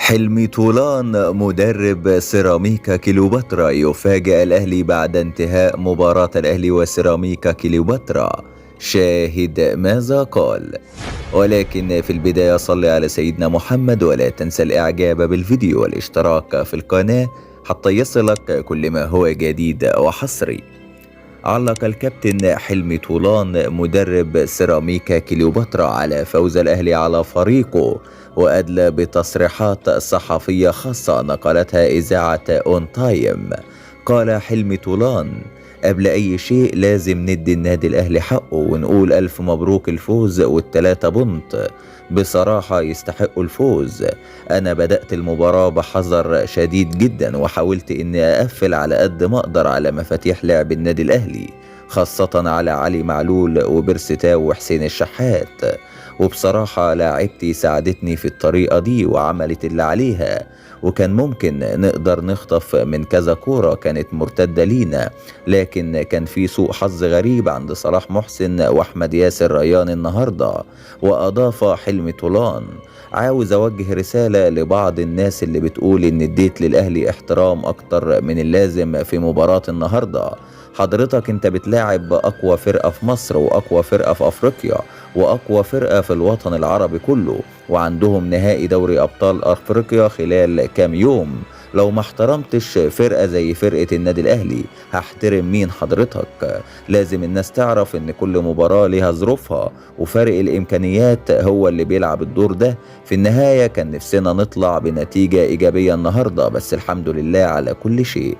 حلمي طولان مدرب سيراميكا كليوباترا يفاجئ الأهلي بعد انتهاء مباراة الأهلي وسيراميكا كليوباترا. شاهد ماذا قال. ولكن في البداية صل على سيدنا محمد، ولا تنسى الإعجاب بالفيديو والاشتراك في القناة حتى يصلك كل ما هو جديد وحصري. علق الكابتن حلمي طولان مدرب سيراميكا كليوباترا على فوز الأهلي على فريقه، وأدلى بتصريحات صحفية خاصة نقلتها إذاعة أون تايم. قال حلمي طولان: قبل أي شيء لازم ندي النادي الأهلي حقه ونقول ألف مبروك الفوز والتلاتة بونت، بصراحة يستحقوا الفوز. أنا بدأت المباراة بحذر شديد جدا، وحاولت إني أقفل على قد ما أقدر على مفاتيح لعب النادي الأهلي، خاصة على علي معلول وبيرسي تاو وحسين الشحات. وبصراحة لاعبتي ساعدتني في الطريقة دي وعملت اللي عليها، وكان ممكن نقدر نخطف من كذا كورة كانت مرتدة لينا، لكن كان في سوء حظ غريب عند صلاح محسن وأحمد ياسر ريان النهاردة. وأضاف حلمي طولان: عاوز أوجه رسالة لبعض الناس اللي بتقول إن اديت للأهلي احترام أكتر من اللازم في مباراة النهاردة. حضرتك انت بتلاعب أقوى فرقة في مصر وأقوى فرقة في أفريقيا وأقوى فرقة في الوطن العربي كله، وعندهم نهائي دوري أبطال أفريقيا خلال كام يوم. لو ما احترمتش فرقة زي فرقة النادي الأهلي هحترم مين حضرتك؟ لازم الناس تعرف ان كل مباراة ليها ظروفها، وفرق الإمكانيات هو اللي بيلعب الدور ده. في النهاية كان نفسنا نطلع بنتيجة إيجابية النهاردة، بس الحمد لله على كل شيء.